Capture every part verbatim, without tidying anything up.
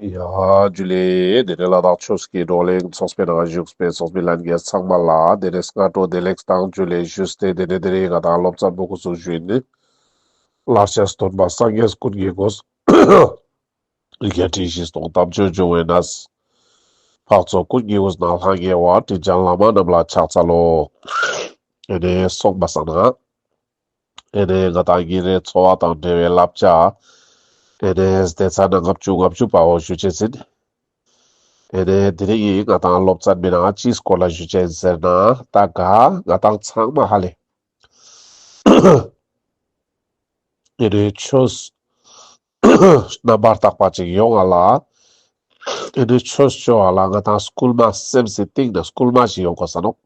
ཡ་ཇུ་ལེ། དེ་ནས་ལ་དྭགས་ཆོས་ཀྱི་བགྲོ་གླེང་ཚོགས་པའི་ནང་བཞུགས་པའི་ཚོགས་མི་ལྷན་རྒྱས་ཚང་མ་ལ་དེ་ནས་སྔ་དྲོ་བདེ་ལེགས་དང་ཇུ་ལེ་ཞུས་ཏེ། དེ་ནས་དེ་རིང་ང་དང་སློབ་ཚན་པོ་འགོ་ཚུགས་ཞུ་ཡིན། ལར་ཆ་སྟོན་པ་སངས་རྒྱས་ཀུན་གྱི་སྒོ། བརྒྱད་ཁྲི་བཞི་སྟོང་དམ་ཆོས་འབྱུང་བའི་གནས། འཕགས་ཚོགས་ཀུན་གྱི་དབུས་ན་ལྷང་ངེ་བ། དྲིན་ཅན་བླ་མ་རྣམས་ལ་ཕྱག་འཚལ་ལོ། ཨེ་ནས་སོང་པ་སང་ན། ཨེ་ནས་ང་དང་ཉིན་རེའི་འཚོ་བ་དང་འབྲེལ་བའི་བསླབ་བྱ། ཨེ་ནས་སྡེ་ཚན་ལྔ་བཅུ་ང་བཅུ་པའོ་ཞུ་ཅེས་ཡིན། ཨེ་ནས་དེ་རིང་ང་དང་སློབ་ཚན་མི་ནང་ཅིའི་སྐོར་ལ་ཞུ་ཅེས་ཡིན་ཟེར་ན། ད་ག་ང་དང་ཚང་མ་ཧ་ལེ། ཨེ་ནས་ཆོས་རྣམ་པར་དག་པ་ཅིག་ཡོང་བ་ལ། ཨེ་ནས་ཆོས་ཅོ་བ་ལ་ང་དང་སྐུལ་མ་སེམས་སི་གཏིང་ནས་སྐུལ་མ་ཞིག་ཡོང་དགོས་ས་ནོག།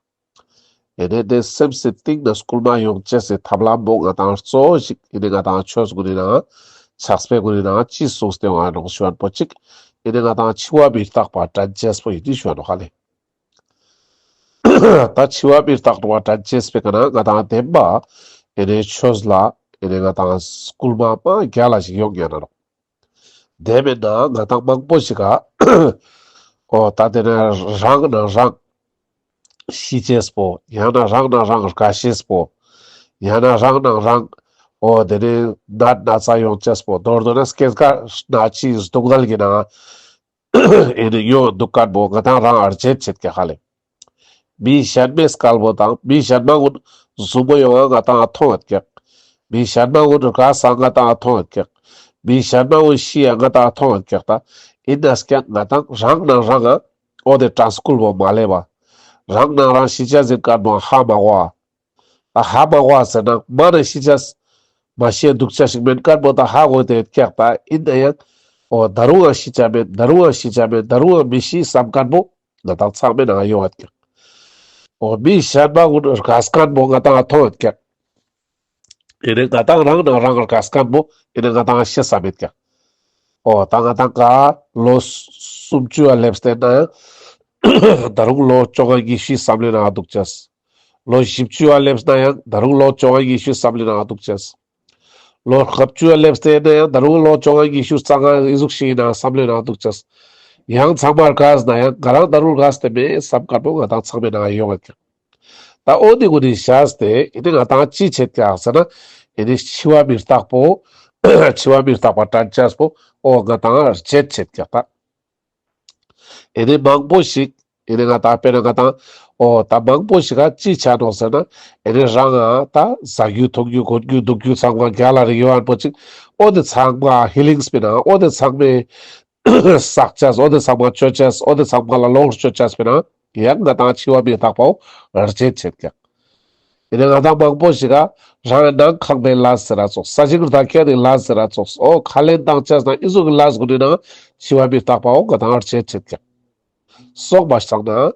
ཨེ་ནས་དེ་སེམས་སི་གཏིང་ནས་སྐུལ་མ་ཡོང་ཅེས་སི་ཐབས་ལམ་པོ་ང་དང་གཙོ་བོ་ཞིག་ཨེ་ནས་ང་དང་ཆོས་གུན་ནི་ནང་ཕྱག་དཔེ་གུན་ནི་ནང་ཅི་གསུངས་ཏེ་ཡོང་ང་ནོག་ཞུ་བ་པོ་ཅིག། ཨེ་ནས་ང་དང་འཆི་བ་མི་རྟག་པ་དྲན་ཅེས་པོ་ཡིན་ཞུ་བ་ནོག་ཧ་ལེ། ད་འཆི་བ་མི་རྟག་པ་དྲན་ཅེས་པོའི་ཀ་ན་ང་དང་བདེན་པ་ཨེ་ནས་ཆོས་ལ་ཨེ་ནས་ང་དང་སྐུལ་མ་མ་རྒྱལ་ལ་ཞིག་ཡོང་ཉན་ན་ནོག། དེ་མེད་ན་ང་དང་མང་པོ་ཞིག་ག་ཨོ་ད་དེ་ནས་རང་ནང་རང་ཤི་ཅེས་པོ། ཡང་ན་རང་ནང་རང་རྒ་ཤེས་པོ། ཡང་ན་རང་ནང་རང་ཨོ་དེ་ནས་ནད་ན་ཚ་ཡོང་ཅེས་པོ། མདོར་བསྡུ་ན་སྐྱེ་རྒ་ན་འཆི་སྡུག་བསྔལ་གྱི་ནང་ཨེ་ནས་ཡོང་འདུག་མཁན་པོ་ང་དང་རང་ཨར་བྱེད་བྱེད་ཀྱག་ཧ་ལེ། མི་གཞན་མའི་སྐལ་པོ་དང་མི་གཞན་མ་གུན་ཟུམ་པོ་ཡོང་ང་ང་དང་མཐོང་ཡོད་ཀྱག། མི་གཞན་མ་གུན་རྒས་ང་དང་མཐོང་ཡོད་ཀྱག། མི་གཞན་མ་གུན་ཤི་ཡ་ང་དང་མཐོང་ཡོད་ཀྱག། ད་ཨིན་ནས་ཀྱང་ང་དང་རང་ནང་རང་ང་ཨོ་དེ་དྲན་སྐུལ་པོ་མ་ལེབ་བ། རང་ནང་རང་ཤི་ཅེས་ཡིན་མཁན་པོ་ཧ་མ་གོ་བ། ད་ཧ་མ་གོ་བ་ཟེར་ན་མ་ནས་ཤི་ཅེས་མ་ཤི་འདུག་ཅེས་ཤིག་མེན་མཁན་པོ་ད་ཧ་གོ་དེ་ཡོད་ཀྱག། ད་ཨིན་ན་ཡང་ཨོ་ད་རུང་ང་ཤི་ཅེས་མེན། ད་རུང་ང་ཤི་ཅེས་མེན། ད་རུང་ང་མི་ཤི་བསམ་མཁན་པོ་ང་དང་ཚང་མའི་ནང་ཡོང་ཡོད་ཀྱག། ཨོ་མི་གཞན་མ་གུན་རྒས་མཁན་པོ་ང་དང་མཐོང་ཡོད་ཀྱག། ཨེ་ནས་ང་དང་རང་ནང་རང་རྒས་མཁན་པོ་ཨེ་ནས་ང་དང་ཤེས་ས་མེད་ཀྱག། ཨོ་ད་ང་དང་ག་ལོ་སུམ་ཅུ་བ་སླེབས་ཏེ་ན་ཡང་ད་རུང་ལོ་བཅོ་ལྔ་ཉི་ཤུའི་བསམ་བློའི་ནང་འདུག་ཅེས། ལོ་བཞི་བཅུ་བ་སླེབས་ན་ཡང་ད་རུང་ལོ་བཅོ་ལྔ་ཉི་ཤུའི་བསམ་བློའི་ནང་འདུག་ཅེས། ལོ་ལྔ་བཅུ་བ་སླེབས་ཏེ་ན་ཡང་ད་རུང་ལོ་བཅོ་ལྔ་ཉི་ཤུ་རྩ་ལྔ་ཨི་ཟུག་ཞིག་ཡིན་ན་བསམ་བློའི་ནང་འདུག་ཅེས། ཡང་ཚང་མ་རྒས་ན་ཡང་ང་རང་ད་རུང་རྒས་ཏེ་མེད་བསམ་མཁན་པོ་ང་དང་ཚང་མའི་ནང་ཡོང་ཡོད་ཀྱག། ད་ཨོ་དེ་གུན་ནི་བཞག་སྟེ་ཨེ་ནས་ང་དང་ཅི་བྱེད་ཀྱག་ཟེར་ན། ཨེ་ནས་འཆི་བ་མི་རྟག་པོ། འཆི་བ་མི་རྟག་པ་དྲན་ཅེས་པོ་ཨོ་ང་དང་ཨར་བྱེད་བྱེད་ཀྱག་ད། ཨེ་ནས་མང་པོ་ཞིག་ཨེ་ནས་ང་དང་དཔེར་ན་ང་དང་ཨོ་ད་མང་པོ་ཞིག་ག་ཅི་ཆ་ནོག་ཟེར་ན། ཨེ་ནས་རང་ང་ད་ཟ་རྒྱུ་འཐུང་རྒྱུ་གོན་རྒྱུ་འདུག་རྒྱུ་ཚང་མ་རྒྱལ་ལ་རེ་ཡོང་བ་པོ་ཅིག། ཨོ་དེ་ཚང་མ་ཧི་ལིང་སི་པའི་ནང་ཨོ་དེ་ཚང་མའི་བསགས་ཅེས། ཨོ་དེ་ཚང་མ་ཅོ་ཅེས། ཨོ་དེ་ཚང་མ་ལ་ལོངས་སྤྱོད་ཅེས་པའི་ནང་ཡང་ང་དང་འཆི་བ་མི་རྟག་པའོ་ཨར་བྱེད་བྱེད་ཀྱག། ཨེ་ནས་ང་དང་མང་པོ་ཞིག་ག་རང་ནང་ཁང་པའི་ལས་ཟེར་ར་ཙོགས། ས་ཞིང་ར་ཁྱེར་ཏེ་ལས་ཟེར་ར་ཙོགས། ཨོ་ཁ་ལེན་བཏང་ཅེས་དང་ཨི་ཟུག་གི་ལས་གུན་ནི་ནང་འཆི་བ་མི་རྟག་པའོ་ང་དང་ཨར་བྱེད་བྱེད་ཀྱག། སོང་པ་སང་ན་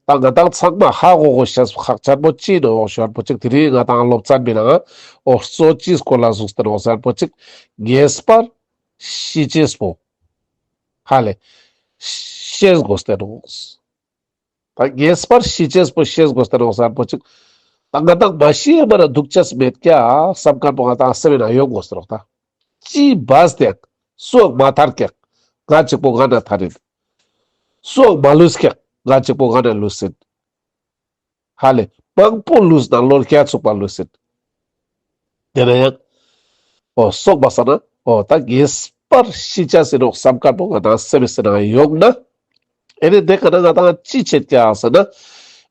ད་ང་དང་ཚང་མ་ཧ་གོ་གོ་ཤེས་ཁག་ཆེན་པོ་ཅི་ནོག་ཞུ་བ་པོ་ཅིག། དེ་རིང་ང་དང་སློབ་ཚན་པའི་ནང་ཨོ་གཙོ་ཅིའི་སྐོར་ལ་ཟུག་སྟེ་ནོག་ཟེར་བ་པོ་ཅིག། ངེས་པར་ཤི་ཅེས་པོ་ཧ་ལེ་ཤེས་དགོས་ཏེ་ནོག། ད་ངེས་པར་ཤི་ཅེས་པོ་ཤེས་དགོས་ཏེ་ནོག་ཟེར་བ་པོ་ཅིག། ད་ང་དང་མ་ཤི་ཡ་མ་ན་འདུག་ཅེས་མེད་ཀྱག་བསམ་མཁན་པོ་ང་དང་སེམས་ནང་ཡོང་དགོས་ཏེ་ནོག། ད་ཅི་བས་ཏེ་སུའང་མ་ཐར་ཀྱག། ང་གཅིག་པོ་ང་ན་ཐར་ཡིན། སུའང་མ་ལུས་ཀྱག། ང་གཅིག་པོ་ང་ན་ལུས་ཡིན། ཧ་ལེ་མང་པོ་ལུས་ན་ལོ་བརྒྱ་ཚུགས་པ་ལུས་ཡིན། དེ་ན་ཡང་ཨོ་སོང་པ་སང་ན་ཨོ་ད་ངེས་པར་ཤི་ཅེས་ཡིན་ནོག་བསམ་མཁན་པོ་ང་དང་སེམས་སི་ནང་ཡོང་ན། ཨེ་ནས་དེ་ཀ་ན་ང་དང་ཅི་བྱེད་ཀྱག་ཟེར་ན།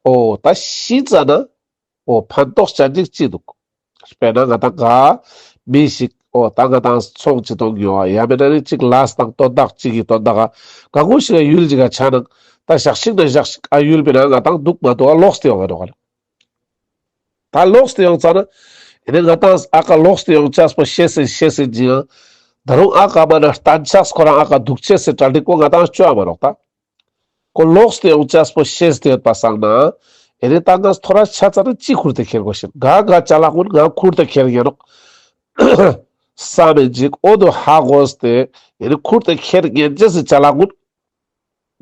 ཨོ་ད་ཤི་ཙ་ན་ཨོ་ཕན་ཐོགས་ཅན་ཅིག་ཅི་འདུག། དཔེར་ན་ང་དང་ག་མི་ཞིག་ཨོ་ད་ང་དང་ཚོང་ཅིག་གཏོང་རྒྱུ་ཡ་མེད་ན་ནི་ཅིག་ལས་དང་དོན་དག་ཅིག་གི་དོན་དག་ག་ག་གུ་ཞིག་ག་ཡུལ་ཅིག་ག་ཆ་ནང་ད་ཞག་ཅིག་ན་ཞག་ཅིག་ཨ་ཡུལ་པའི་ནང་ང་དང་འདུག་མ་འདུག་ཨ་ལོག་སྟེ་ཡོང་ང་ནོག་ལེ། ད་ལོག་སྟེ་ཡོང་ཙ་ན་ཨེ་ནས་ང་དང་ཨ་ཀ་ལོག་སྟེ་ཡོང་ཅེས་པོ་ཤེས་ཡིན་ཤེས་ཡིན་ཅི་ཡང་། ད་རུང་ཨ་ཀ་མ་ན་གཏན་ཆགས་ཁོ་རང་ཨ་ཀ་འདུག་ཅེས་སི་གྲ་སྒྲིག་པོ་ང་དང་ཅོ་ཡ་མ་ནོག་ད། ཁོ་ལོག་སྟེ་ཡོང་ཅེས་པོ་ཤེས་ཏེ་ཡོད་པ་སང་ན། ཨེ་ནས་ད་ང་ཐོ་རས་ཆ་ཙ་ན་ཅི་ཁུར་ཏེ་ཁྱེར་དགོས་ཤེས། ག་ག་ཅ་ལག་གུན་ང་ཁུར་ཏེ་ཁྱེར་ཉན་ནོག་བསམ་མེད་ཅིག་ཨོ་དོ་ཧ་གོ་སྟེ། ཨེ་ནས་ཁུར་ཏེ་ཁྱེར་ཉན་ཅེས་སི་ཅ་ལག་གུན་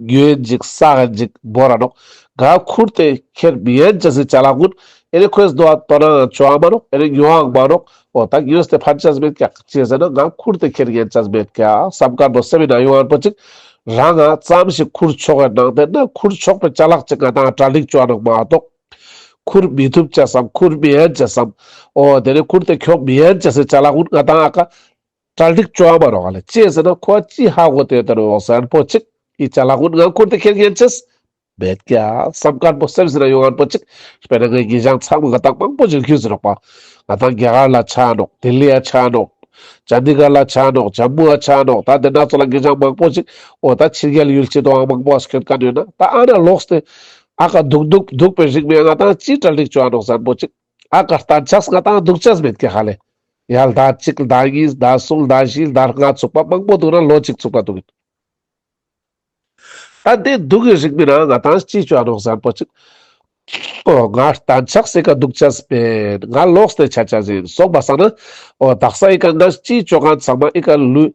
ཉོ་ཡིན་ཅིག་བསགས་ཡིན་ཅིག་བོར་ར་ནོག། ག་ཁུར་ཏེ་ཁྱེར་མི་ཉན་ཅེས་སི་ཅ་ལག་གུན་ཨེ་ནས་ཁོས་དོ་ཨ་དོ་ན་ཅོ་ཨ་མ་ནོག། ཨེ་ནས་ཉོ་ཨང་མ་ནོག། འོ་ད་ཉོས་ཏེ་ཕན་ཅེས་མེད་ཀྱག་ཅི་ཟེར་ན་ང་ཁུར་ཏེ་ཁྱེར་ཉན་ཅེས་མེད་ཀྱག་བསམ་མཁན་པོ་སེམས་ན་ཡོང་ངན་པོ་ཅིག་རང་ང་ཙམ་ཞིག་ཁུར་ཆོག་གི་ནང་དེ་ན་ཁུར་ཆོག་པའི་ཅ་ལག་ཅིག་ང་ཏང་གྲ་སྒྲིག་བཅོ་ནོག་མ་གཏོགས། ཁུར་མི་ཐུབ་ཅེས་སམ་ཁུར་མི་ཉན་ཅེས་སམ། འོ་དེ་ནས་ཁུར་ཏེ་ཁྱོག་མི་ཉན་ཅེས་སི་ཅ་ལག་ཀུན་ང་ཏང་ཨ་ཀ་གྲ་སྒྲིག་བཅོ་ཡ་མ་ནོག་ལེ། ཅི་ཟེར་ན་ཁོ་ཅི་ཧ་གོ་ཏེ་ཡོད་དེ་ནོག་ཟེར་མཁན་པོ་ཅིག་ཨི་ཅ་ལག་ཀུན་ང་ཁུར་ཏེ་ཁྱེར་ཉན་ཅེས་མེད་ཀྱག་བསམ་མཁན་པོ་སེམས་ཟེར་ན་ཡོང་མཁན་པོ་ཅིག་དཔེར་ན་ངའི་ཉེ་ཞང་ཚང་མ་ང་ཏང་མང་པོ་ཞིག་ཡོད་ཟེར་ནོག་པ། ང་ཏང་རྒྱ་གར་ལ་ཆ་ནོག་ལྡི་ལི་ཡ་ཆ་ནོག་ཅན་དི་གར་ལ་ཆ་ནོག་ཇམ་མུ་ཡ་ཆ་ནོག་ད་དེ་ན་ཚོ་ལ་ཉེ་ཞང་མང་པོ་ཅིག་འོ་ད་ཕྱི་རྒྱལ་ཡུལ་ཅིག་ཏུའང་མང་པོ་སྐྱོད་མཁན་ཡོད་ན་ད་ཨ་ན་ལོགས་ཏེ་ཨ་ཀ་འདུག་འདུག་འདུག་པའི་རིང་མི་ང་ཏང་ཅི་གྲ་སྒྲིག་བཅོ་ནོག་ཟེར་མཁན་པོ་ཅིག་ཨ་ཀ་གཏན་ཆགས་ང་ཏང་འདུག་ཅེས་མེད་ཀྱག་ཧ་ལེ། ཡ་ཟླ་གཅིག་ཟླ་གཉིས་ཟླ་གསུམ་ཟླ་བཞི་ཟླ་ལྔ་ཚུགས་པ་མང་པོ་འདུག་ན་ལོ་གཅིག་ཚུགས་པ་འདུག་ཡིན། ད་དེ་འདུག་གི་རིང་མི་ན་ང་ཏང་ཅི་བཅོ་ནོག་ཟེར་མཁན་པོ་ཅིག་འོ་ང་གཏན་ཆགས་སི་ཀ་འདུག་ཅེས་མེད། ང་ལོགས་ཏེ་ཆ་ཅེས་ཡིན་སོང་པ་སང་ན། འོ་དག་ས་ཨི་ཀ་ང་ཅི་བཅོ་མཁན་ཚང་མ་ཨི་ཀ་ལུས།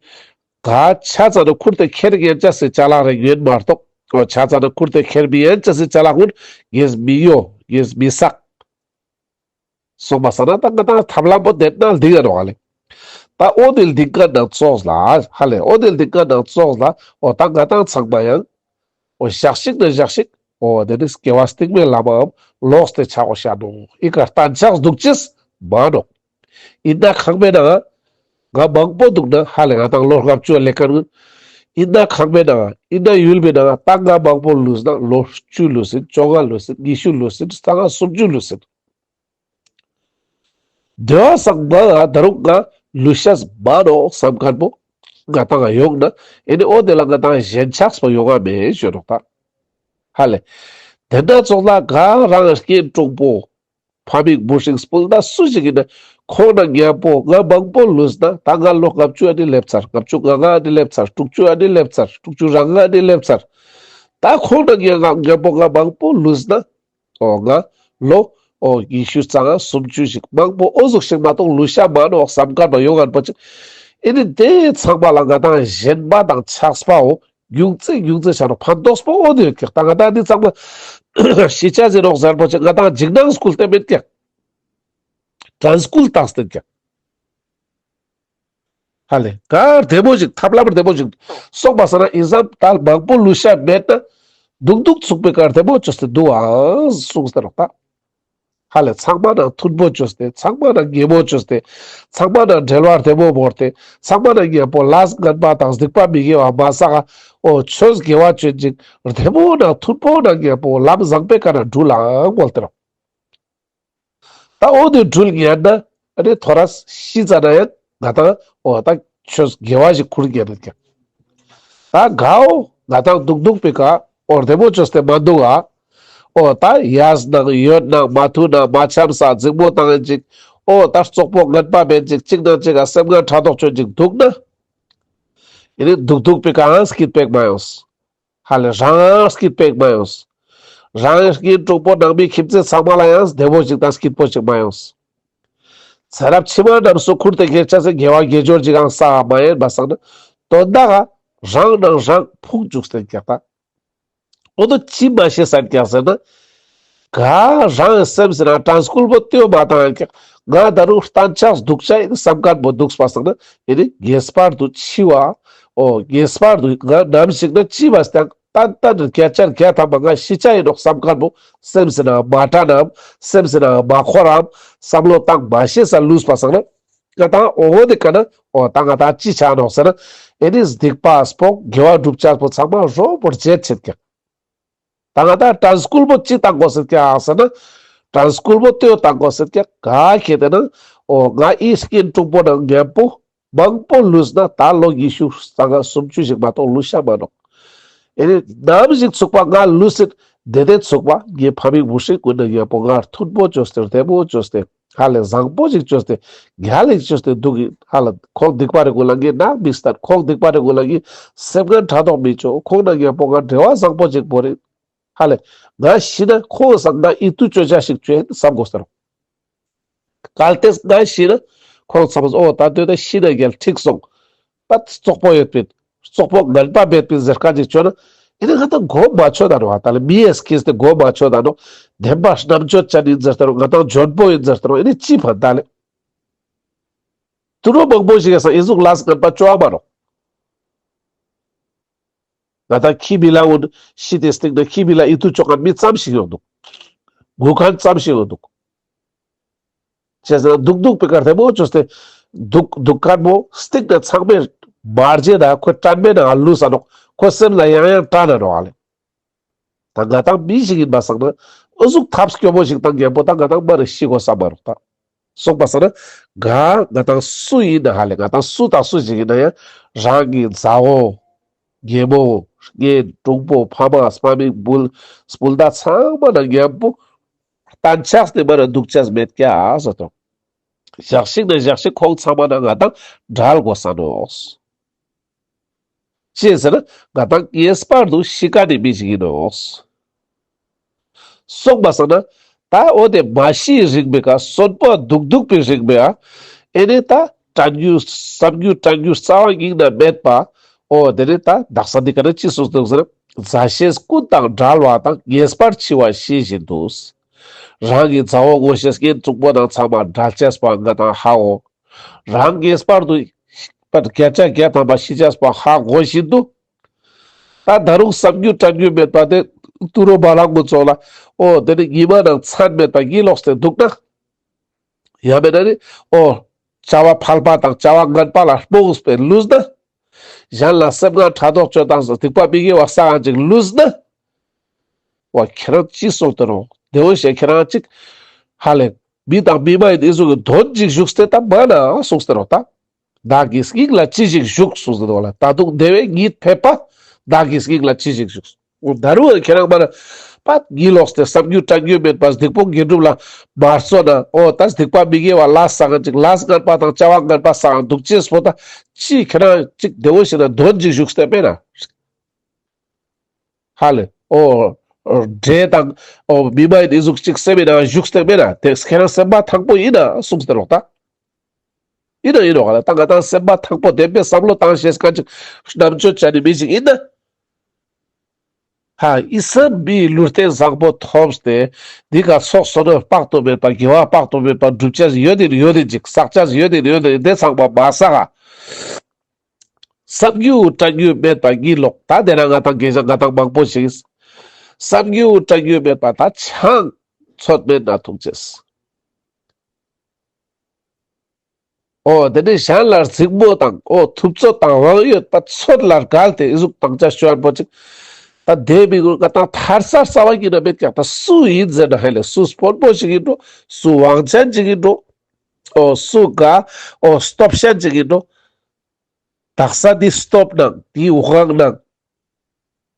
ག་ཆ་ཙ་ན་ཁུར་ཏེ་ཁྱེར་ཉན་ཅེས་སི་ཅ་ལག་རེ་ཡོད་མ་གཏོགས། འོ་ཆ་ཙ་ན་ཁུར་ཏེ་ཁྱེར་མི་ཉན་ཅེས་སི་ཅ་ལག་ཀུན་ངས་མི་གཡོ་ངས་མི་བསགས། སོང་པ་སང་ན་ད་ང་ཏང་ཐབས་ལམ་པོ་དེ་ན་ལྡིང་ང་ནོག་ཧ་ལེ། ད་འོ་དེ་ལྡིང་མཁན་ནང་ཙོགས་ལ་ཧ་ལེ་འོ་དེ་ལྡིང་མཁན་ནང་ཙོགས་ལ་འོ་ད་ང་ཏང་ཚང་མ་ཡང་འོ་ཞག་ཅིག་ན་ཞག་ཅིག་འོ་དེ་ནི་སྐྱེ་བ་སྟིང་མའི་ལམ་མམ་ལོགས་ཏེ་ཆ་དགོས་ཤ་ནོག་ཨི་ཀ་གཏན་ཆགས་འདུག་ཅེས་མ་ནོག་ཨིན་ན་ཁང་པའི་ནང་ང་མང་པོ་འདུག་ན་ཧ་ལེ་ང་ཏང་ལོ་ལྔ་བཅུ་ལེབ་མཁན་ཀུན། ཨིན་ན་ཁང་པའི་ནང་ང་ཨིན་ན་ཡུལ་པའི་ནང་ང་ད་ང་མང་པོ་ལུས་ན་ལོ་བཅུ་ལུས་ཡིན་བཅོ་ལྔ་ལུས་ཡིན་ཉི་ཤུ་ལུས་ཡིན་ད་ང་སུམ་ཅུ་ལུས་ཡིན། དེ་བ་སང་མ་ང་ད་རུང་ང་ལུས་ཤེས་མ་ནོག་བསམ་མཁན་པོ་ང་ཏང་ང་ཡོང་ན་ཨེ་ནི་འོ་དེ་ལ་ང་ཏང་ཞེན་ཆགས་པོ་ཡོང་ང་མེད་ཞུ་ནོག་ད། ཧ་ལེ། དེ་ན་ཙོགས་ལ་ག་རང་སྐྱེས་གྲོགས་པོ། ཕ་མིག་བུ་སྲིང་སྤུན་ཟླ་སུ་ཞིག་ཡིན་ན་ཁོང་ན་མཉམ་པོ་ང་མང་པོ་ལུས་ན་ད་ང་ལོ་ལྔ་བཅུ་ཨ་ནི་ལེབ་ཚར། ལྔ་བཅུ་ང་ལྔ་ཨ་ནི་ལེབ་ཚར། དྲུག་ཅུ་ཨ་ནི་ལེབ་ཚར། དྲུག་ཅུ་རང་ལྔ་ཨ་ནི་ལེབ་ཚར། ད་ཁོང་ན་མཉམ་པོ་ང་མང་པོ་ལུས་ན། འོ་ང་ལོ་འོ་ཉི་ཤུ་རྩ་ལྔ་སུམ་ཅུ་ཞིག་མང་པོ་འོ་ཟུག་ཞིག་མ་གཏོགས་ལུས་ཤ་མ་ནོག་བསམ་མཁན་པ་ཡོང་ངན་པོ་ཅིག་ཨེ་ནི་དེ་ཚང་མ་ལ་ང་ཏང་ཞེན་པ་དང་ཆགས་པའོ་ཉུང་ཙེ་ཉུང་ཙེ་ཆ་ནོག་ཕན་ཐོགས་པོ་འོ་དེ་ཡོད་ཀྱག་ད་ང་ཏང་འདི་ཚང་མ་ཤི་ཆ་ཟེར་ནོག་ཟེར་པོ་ཅིག་ང་ཏང་འཇིགས་སྣང་སྐུལ་ཏེ་མེད་ཀྱག་དྲན་སྐུལ་བཏང་སྟེ་ཀྱག་ཧ་ལེ། ག་བདེ་མོ་ཞིག་ཐབས་ལམ་བདེ་མོ་ཞིག་སོང་པ་སང་ན་ཨིན་སམ་ད་མང་པོ་ལུས་ཤ་མེད་ན་འདུག་འདུག་ཚུགས་པའི་ཀ་བདེ་མོ་བཅོས་ཏེ་འདུག་ཨང་གསུངས་ཏེ་ནོག་ད། ཧ་ལེ་ཚང་མ་ནང་མཐུན་པོ་བཅོས་ཏེ་ཚང་མ་ནང་ཉེ་མོ་བཅོས་ཏེ་ཚང་མ་ནང་འབྲེལ་བ་བདེ་མོ་བོར་ཏེ་ཚང་མ་ནང་མཉམ་པོ་ལས་ངན་པ་དང་སྡིག་པ་མི་དགེ་བ་མ་བསགས། འོ་ཆོས་དགེ་བ་བཅོ་ཅིག་བདེ་མོ་ནང་མཐུན་པོ་ནང་མཉམ་པོ་ལམ་བཟང་པོའི་ཀ་ནང་འགྲུལ་ལ་མོལ་ཏེ་ནོག་ད་འོ་དེ་འགྲུལ་ཉན་ན་ཨ་ནི་ཐོ་རས་ཤི་ཙ་ན་ཡང་ང་ཏང་འོ་ད་ཆོས་དགེ་བ་ཞིག་ཁུར་ཉན་ན་ཀྱག་ད་གའོ་ང་ཏང་འདུག་འདུག་པའི་ཀ་འོ་བདེ་མོ་བཅོས་ཏེ་མ་འདུག་ག་འོ་ད་ཡས་ནང་ཡོད་ནང་མ་ཐུ་ནང་མ་འཆམ་ས་འཛིང་མོ་བཏང་ཡིན་ཅིག་འོ་ད་རྩོག་པོ་ངན་པ་མེད་ཅིག་གཅིག་ནང་གཅིག་ག་སེམས་ངན་ཕྲག་དོག་བཅོ་ཅིག་འདུག་ན། ཨེ་ནི་འདུག་འདུག་པའི་ཀ་ཧང་སྐྱིད་པོ་ཞིག་མ་ཡོང་། ཧ་ལེ་རང་སྐྱིད་པོ་ཞིག་མ་ཡོང་། རང་གི་གྲོགས་པོ་ནང་མི་ཁྱིམ་མཚེས་ཚང་མ་ལ་ཡང་བདེ་མོ་ཞིག་དང་སྐྱིད་པོ་ཞིག་མ་ཡོང་། ཚེ་རབས་ཕྱི་མ་རྣམས་སུ་ཁུར་ཏེ་ཁྱེར་ཆ་སེ་དགེ་བ་དགེ་སྦྱོར་ཞིག་ཨང་བསགས་མ་ཡིན་པ་སང་ན་དོན་དག་ག་རང་ནང་རང་ཕུང་བཅུག་སྟེ་ཀྱག་ད། འོ་དོ་ཅི་མ་ཤེས་ས་ཀྱག་ཟེར་ན། ག་རང་སེམས་ཟེར་ན་དྲན་སྐུལ་པོ་ལྟོས་མ་བཏང་ཀྱག་ང་ད་རུང་གཏན་ཆགས་འདུག་ཆ་ཡིན་བསམ་མཁན་པོ་འདུག་པ་སང་ན་ཨེ་ནི་ངེས་པར་དུ་འཆི་བ། འོ་ངེས་པར་དུ་ང་ནམ་ཞིག་ན་འཆི་བ་སྟེང་ཏན་ཏན་བརྒྱ་ཆ་བརྒྱ་ཐམ་པ་ང་ཤི་ཆ་ཡིན་ནོག་བསམ་མཁན་པོ་སེམས་ཟེར་ན་མ་དྲན་ནམ་སེམས་ཟེར་ན་མ་འཁོར་རམ་བསམ་བློ་བཏང་མ་ཤེས་ས་ལུས་པ་སང་ན། ང་ཏང་འོ་དེ་ཀ་ན་འོ་ད་ང་ཏང་ཅི་ཆ་ནོག་ཟེར་ན་ཨེ་ནི་སྡིག་པ་སྤོང་དགེ་བ་སྒྲུབ་ཆ་པོ་ཚང་མ་རོ་པོར་བརྗེད་ཆེད་ཀྱག་ད་ང་ཏང་དྲན་སྐུལ་པོ་ཅི་བཏང་དགོས་ཟེར་ཀྱག་ཟེར་ན། དྲན་སྐུལ་པོ་ལྟོས་བཏང་དགོས་ཟེར་ཀྱག་ག་ཁེ་ཏེ་ན་འོ་ང་ཨི་སྐྱེས་གྲོགས་པོ་ནང་མཉམ་པོ་མང་པོ་ལུས་ན་ད་ལོ་ཉི་ཤུ་རྩ་ལྔ་སུམ་ཅུ་ཞིག་མ་གཏོགས་ལུས་ཤ་མ་ནོག་ཨེ་ནི་ནམ་ཞིག་ཚུགས་པ་ང་ལུས་སེ་དེ་དེ་ཚུགས་པ་ངའི་ཕ་མིག་བུ་སྲིང་ཀུན་ནང་མཉམ་པོ་ང་མཐུན་པོ་བཅོས་ཏེ་བདེ་མོ་བཅོས་ཏེ། ཧ་ལས་བཟང་པོ་ཞིག་བཅོས་ཏེ། རྒྱལ་ལ་ཞིག་བཅོས་ཏེ་འདུག་ཡིན། ཧ་ལས་ཁོང་སྡིག་པ་རེ་ཀུན་ལ་ངས་ནག་མི་སྟན། ཁོང་སྡིག་པ་རེ་ཀུན་ལ་ངས་སེམས་ངན་ཕྲག་དོག་མི་བཅོ། ཁོང་ནང་མཉམ་པོ་ང་འབྲེལ་བ་བཟང་པོ་ཞིག་བོར་ཡིན། ཧ་ལས་ང་ཤི་ན་ཁོང་སང་ང་ཨིད་ཏུ་བཅོ་ཆ་ཞིག་བཅོ་ཡིན་བསམ་དགོས་ཟེར། གལ་ཏེ་ང་ཤི་ན་ཁོང་ཚང་མས་འོ་ད་དུས་ད་ཤི་ན་རྒྱལ་འགྲིག་སོང་། ད་རྩོག་པོ་ཡོད་པིན། རྩོག་པོ་ངན་པ་མེད་པིན་ཟེར་མཁན་ཅིག་བཅོས་ན། ཨེ་ནི་ང་ཏང་མགོ་མ་ཆོད་ད་ནོག་ད་ལེ་མི་ཡས་ཁེས་ཏེ་མགོ་མ་ཆོད་ད་ནོག་བདེན་པ་རྣམ་དཔྱོད་ཅན་ཡིན་ཟེར་ཏེ་ནོག་ང་ཏང་འཇོན་པོ་ཡིན་ཟེར་ཏེ་ནོག་ཨེ་ནི་ཅི་ཕན་ད་ལེ། ཏུ་རོ་མང་པོ་ཞིག་ཡ་སང་ཨི་ཟུག་ལས་ངན་པ་ཅོ་བ་མ་ནོག། ང་དང་ཁྱི་མི་ལ་འུན་ཤི་སྟེ་སྟིང་ནེ་ཁྱི་མི་ལ་ཨི་ཐུ་ཅོ་ཁན་མི་ཙམ་ཞིག་ཡོང་དུག། ངུ་ཁན་ཙམ་ཞིག་ཡོང་དུག། ཅི་ཟེར་ན་དུག་དུག་པའི་ཀ་རྡེ་མོ་ཅོས་ཏེ་དུག་དུག་ཁན་བོ་སྟིང་ནེ་ཚང་མས་མར་རྗེས་ད་ཁོ་དྲན་མེད་ན་ལུས་ས་ནོག། ཁོ་སེམས་ལ་ཡང་ཡང་དྲན་ན་ནོག་ཨ་ལེ། ད་ང་དང་མི་ཞིག་ཡིན་པ་སང་ན་ཨི་ཟུག་ཐབས་སྐྱོ་མོ་ཞིག་དང་མཉམ་པོ་ད་ང་དང་མ་རེ་ཤི་དགོས་ས་མ་རོག་ད། སོང་པ་སང་ན་ག་ང་དང་སུ་ཡིན་ན་ཧ་ལེ། ང་དང་སུ་དང་སུ་ཞིག་ཡིན་ན་ཡང་རང་གི་མཛའ་བོ་ཉེ་མོ་གཉེན་དྲུང་པོ་ཕ་མ་སྤ་མི་བུ་སྤུན་ཟླ་ཚང་མ་དང་མཉམ་པོ་གཏན་ཆགས་ཏེ་མ་རེ་དུག་ཅེས་མེད་ཀྱག་ཟེར་དོ། ཞག་ཞིག་ན་ཞག་ཞིག་ཁོང་ཚང་མ་དང་ང་དང་བྲལ་དགོས་ས་ནོག། ཅི་ཟེར་ན་ང་དང་ངེས་པར་དུ་ཤི་ཁན་ནི་མི་ཞིག་ཡིན་ནོག། སོང་པ་སང་ན་ད་འོ་དེ་མ་ཤིའི་རིང་པའི་ཀ་གསོན་པོ་དུག་དུག་པའི་རིང་པའི་ཨ་ཨེ་ནེ་ད་དྲན་རྒྱུ་བསམ་རྒྱུ་དྲན་རྒྱུ་རྩ་བ་ཉིད་ནས་མེད་པ། འོ་དེ་ནེ་ད་དག་ས་འདི་ཀ་ནེ་ཅི་གསུངས་འདུག་ཟེར་ན། མཛའ་བཤེས་ཀུན་དང་བྲལ་བ་དང་། ངེས་པར་འཆི་བ་ཤེས་བཞིན་དུ། རང་གི་མཛའ་བོ་ངོ་ཤེས་གཉེན་དྲུང་པོ་དང་ཚང་མ་བྲལ་ཅེས་པ་ང་དང་ཧ་གོ། རང་ངེས་པར་དུ་བརྒྱ་ཆ་བརྒྱ་ཐམ་པ་ཤི་ཅེས་པ་ཧ་གོ་བཞིན་དུ། ད་ད་རུང་བསམ་རྒྱུ་དྲན་རྒྱུ་མེད་པ་དེ་ཏུ་རོ་བ་ལང་མོ་ཙོགས་ལ་འོ་དེ་ནི་ཉི་མ་ནང་མཚན་མེད་པ་གྱིས་ལོག་སྟེ་འདུག་ན། ཡང་མེད་ན་ནི་འོ་བྱ་བ་ཕལ་པ་དང་བྱ་བ་ངན་པ་ལ་རྨོངས་པའི་ལུས་ན། གཞན་ལ་སེམས་ངན་ཕྲག་དོག་སྤྱོད་སྟངས་སུ་སྡིག་པ་མི་དགེ་བ་བསགས་ཅིག་ལུས་ན། འོ་ཁྱེད་རང་ཅི་སོང་སྟེ་རོ། དེ་འོ་ཞེས་ཁྱེད་རང་ཅིག་ཧ་ལེ། མི་དང་མི་མ་ཡིན་ཨི་ཟུག་གི་དོན་ཅིག་བཞུགས་ཏེ་ད་མ་ན་སོང་སྟེ་རོ་ད། བདག་གི་སྙིང་ལ་ཅི་ཞིག་ཞུགས་གསུངས་ཏེ་འདུག་ལ། ད་དུང་བདེ་བའི་ཉིད་ཕེབས་པ་བདག་གི་སྙིང་ལ་ཅི་ཞིག་ཞུགས། འོ་ད་རུང་ཁྱེད་རང་མ་ན་པད་གྱིས་ལོག་སྟེ་བསམ་རྒྱུ་དྲན་རྒྱུ་མེད་པ་སྡིག་པོ་དགེ་སྒྲུབ་ལ་མ་བརྩོན་ན། འོ་ད་སྡིག་པ་མི་དགེ་བ་ལས་བསགས་ཅིག་ལས་ངན་པ་དང་བྱ་བ་ངན་པ་བསགས་འདུག་ཅེས་པོ་ད་ཅི་ཁྱེད་རང་ཅིག་བདེ་བོ་ཞིག་ན་དོན་ཅིག་བཞུགས་ཏེ་མེད་ན། ཧ་ལེ། འོ། འདྲེ་དང་། འོ་མི་མ་ཡིན་ཨི་ཟུག་ཅིག་སེམས་མི་ནང་བཞུགས་ཏེ་མེད་ན་དེ་ཁྱེད་རང་སེམས་པ་ཐང་པོ་ཡིན་ན་གསུངས་ཏེ་རོག་ད། ཡིན་ན་ཡིན་ནོག་ལ་ད་ང་དང་སེམས་པ་ཐང་པོ་བདེན་པའི་བསམ་བློ་བཏང་ཤེས་ཁན་ཅིག་རྣམ་དཔྱོད་ཅན་ནི་མི་ཞིག་ཡིན་ན། ཧ་ཨི་སེམས་མི་ལུས་རྟེན་བཟང་པོ་ཐོབ་སྟེ་འདི་ག་ཚོགས་བསོད་ནམས་དཔག་ཏུ་མེད་པ་དགེ་བ་དཔག་ཏུ་མེད་པ་སྒྲུབ་ཅེས་ཡོད་དེ་ཡོད་དེ་ཅིག་བསགས་ཅེས་ཡོད་དེ་ཡོད་དེ་དེ་ཚང་མ་མ་བསགས་ཨ། བསམ་རྒྱུ་དྲན་རྒྱུ་མེད་པ་གྱིས་ལོག་ད་དེ་ན་ང་དང་དགེ་རྒན་ང་དང་མང་པོ་ཞིག་བསམ་རྒྱུ་དྲན་རྒྱུ་མེད་པ་ད་ཆང་ཚོད་མེད་ན་འཐུང་ཅེས། འོ་དེ་ནི་གཞན་ལ་གཟིགས་མོ་དང་འོ་ཐུབ་ཚོད་དང་དབང་ཡོད་པ་ཚོད་ལ་བརྒལ་ཏེ་ཨི་ཟུག་བཏང་ཅེས་ཤོད་པོ་ཅིག་ད་དེ་མི་དགོས་ང་དང་ཐར་ས་རྩ་བ་ཉིད་ན་མེད་ཀྱག་ད་སུ་ཡིན་ཟེར་ན་ཧ་ལེ་སུ་དཔོན་པོ་ཞིག་ཡིན་འགྲོ། སུ་དབང་ཅན་ཞིག་ཡིན་འགྲོ། འོ་སུ་ག་འོ་སྟོབས་ཅན་ཞིག་ཡིན་འགྲོ། དག་ས་འདི་སྟོབས་ནང་འདི་དབང་ནང་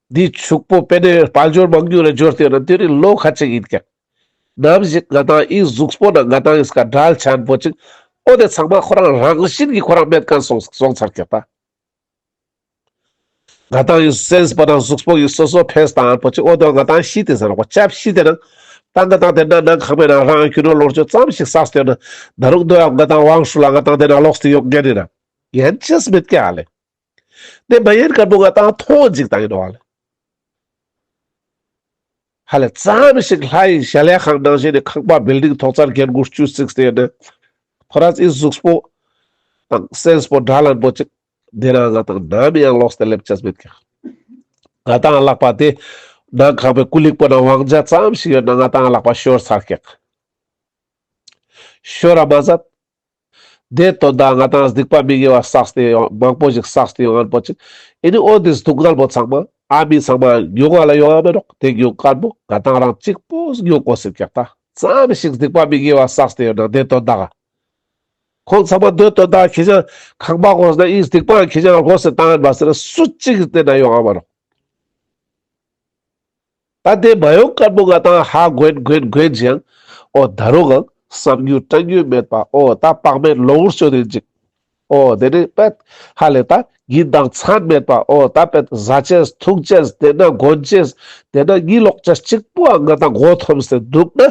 འདི་ཕྱུག་པོ་པེ་ནེ་དཔལ་འབྱོར་མང་ཉུང་ལ་འབྱོར་ཏེ་ཡོད་ན་དེ་རིང་ལོ་ཁ་ཅིག་ཡིན་ཀྱང་ནམ་ཞིག་ང་དང་ཨི་གཟུགས་པོ་ནང་ང་དང་ཨི་སྐ་འབྲལ་ཆེན་པོ་ཅིག་འོ་དེ་ཚང་མ་ཁོ་རང་རང་བཞིན་གྱི་ཁོ་རང་མེད་མཁན་སོང་སོང་ཚར་ཀྱག་ད། ང་དང་ཨི་སེམས་པ་དང་གཟུགས་པོ་ཡི་སོ་སོ་ཕེས་དང་པོ་ཅིག་འོ་དེ་ང་དང་ཤི་སྟེ་ཟེར་ནོག་པ་ཆབ་ཤི་སྟེ་ན་ད་ང་དང་དེ་ན་ནང་ཁང་པའི་ནང་རང་རྒྱུ་ནོར་ལོངས་སྤྱོད་ཙམ་ཞིག་བསགས་ཏེ་ཡོད་ན་ད་རུང་དོ་ཡང་ང་དང་དབང་ཧྲུལ་ལ་ང་དང་དེ་ན་ལོག་སྟེ་ཡོང་ཉན་ནི་ན་ཡན་ཆད་མེད་ཀྱག་ཨ་ལེ། དེ་མ་ཡིན་མཁན་པོ་ང་དང་མཐོང་ཅིག་དང་ཡིན་ནོག་ཧ་ལེ། ཧ་ལེ་ཙམ་ཞིག་ལྷ་ཡི་གཞལ་ཡས་ཁང་ནང་བཞིན་ནི་ཁང་པ་བིལ་ཌིང་ཐོག་ཚད་རྒྱན་གུར་བཅུ་གཅིག་སྟེ་ཡོད་ན། ཁོ་རང་ཚོའི་གཟུགས་པོ་དང་སེམས་པོ་འདྲ་ལན་པོ་ཅིག་དེ་ན་ང་དང་ནམ་ཡང་ལོག་སྟེ་སླེབས་ཅེས་མེད་ཀྱག་ང་དང་ལག་པ་དེ་ནང་ཁང་པའི་ཀུ་ལིག་པོ་ན་དབང་ཆ་ཙམ་ཞིག་ཡོད་ན་ང་དང་ལག་པ་ཤོར་ཚར་ཀྱག་ཤོར་ར་མ་ཟད། དེ་དོན་དག་ང་དང་སྡིག་པ་མི་དགེ་བ་བསགས་ཏེ་ཡོང་མང་པོ་ཞིག་བསགས་ཏེ་ཡོང་མཁན་པོ་ཅིག་ཨེ་ནི་འོ་དེ་སྡུག་བསྔལ་པོ་ཚང་མ་ཨ་མི་ཚང་མ་མྱོང་བ་ལ་ཡོང་བ་མེད་ནོག་དེ་མྱོང་མཁན་པོ་ང་དང་རང་གཅིག་པོ་མྱོང་དགོས་ཟེར་ཀྱག་ད། ཙམ་ཞིག་སྡིག་པ་མི་དགེ་བ་བསགས་ཏེ་ཡོད་ན་དེ་དོན་དག་ཁོང་ཚང་མ་དེ་དོན་དག་ཁྱེད་ཅག་ཁང་པ་དགོས་ན་ཨི་སྡིག་པ་ཁྱེད་ཅག་དགོས་ཟེར་བཏང་ཡོད་པ་ཟེར་ན་སུ་གཅིག་གིས་བལྟས་ན་ཡོང་བ་མེད་ནོག་ད་དེ་མ་ཡོང་མཁན་པོ་ང་དང་ཧ་གོན་གོན་གོན་ཅིག་ཡང་། འོ་ད་རུང་ངང་བསམ་རྒྱུ་དྲན་རྒྱུ་མེད་པ། འོ་ད་དཔག་མེད་ལོངས་སྤྱོད་དེ་ཅིག་འོ་དེ་ནི་པད་ཧ་ལེ་ད་ཡིད་དང་མཚན་མེད་པ། འོ་ད་པད་ཟ་ཅེས་འཐུང་ཅེས་དེ་ན་གོན་ཅེས་དེ་ན་གྱིས་ལོག་ཅེས་གཅིག་པོའང་ང་དང་མགོ་འཐོམས་ཏེ་འདུག་ན།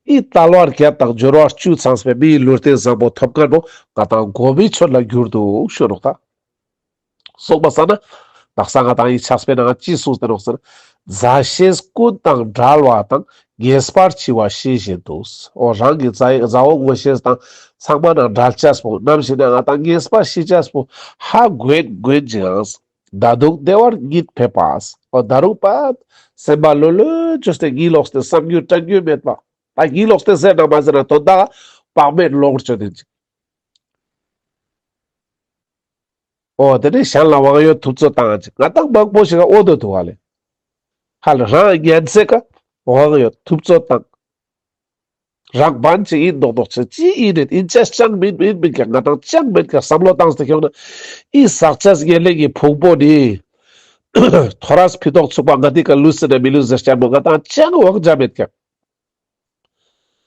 ཨི་དལ་བ་བརྒྱད་དང་འབྱོར་བ་བཅུ་ཚང་བའི་མིའི་ལུས་རྟེན་བཟང་པོ་ཐོབ་མཁན་པོ་ང་དང་མགོ་མི་ཆོད་ལ་གྱུར་འདུག་ཞུ་ནོག་ད། སོང་པ་སང་ན། དག་ས་ང་དང་ངི་ཕྱག་དཔེ་ནང་ཅི་གསུངས་ཏེ་ནོག་ཟེར་ན། མཛའ་བཤེས་ཀུན་དང་བྲལ་བ་དང་། ངེས་པར་འཆི་བ་ཤེས་བཞིན་དུ། འོ་རང་གི་མཛའ་མཛའ་བོ་ངོ་ཤེས་དང་ཚང་མ་ནང་བྲལ་ཅེས་པོ། ནམ་ཞིག་ན་ང་དང་ངེས་པར་ཤི་ཅེས་པོ་ཧ་གོ་གོ་ཅིག་ཨང་། ད་དུང་བདེ་བར་གཉིད་ཕེབས་པ། འོ་ད་རུང་པ་སེམས་པ་ལྷོད་ལྷོད་ཅོས་ཏེ་གཉིད་ལོག་སྟེ་བསམ་རྒྱུ་དྲན་རྒྱུ་མེད་པ། ད་གཉིད་ལོག་སྟེ་ཟེར་ན་མ་ཟེར་ན་དོན་དག་དཔག་མེད་ལོངས་སྤྱོད་དེ་ཅིག་འོ་དེ་ནས་གཞན་ལ་དབང་ཡོད་ཐུབ་ཚོད་བཏང་ཅིག་ང་དང་མང་པོ་ཞིག་ག་འོ་དོ་ཐུག་ག་ལེ། ཧ་ལེ་རང་ཉན་སེ་ཀ་དབང་ཡོད་ཐུབ་ཚོད་བཏང་། རང་བན་ཅིག་ཡིན་མདོག་མདོག་ཅིག་ཅི་ཡིན་ནི་ཡིན་ཅེས་ཅང་མིན་མིན་མིན་ཀྱང་ང་དང་ཅང་མེད་ཀྱང་བསམ་བློ་བཏང་སྟེ་ཁྱོང་ན། ཨི་ཟག་བཅས་ཉེར་ལེན་གྱི་ཕུང་པོ་ནི་ཐོ་རས་ཕི་ཏོག་ཚུགས་པ་ང་དེ་ཀ་ལུས་སེ་ན་མི་ལུས་ཟེར་ཅེས་མོ་ང་དང་ཅང་དབང་ཆ་མེད་ཀྱང་།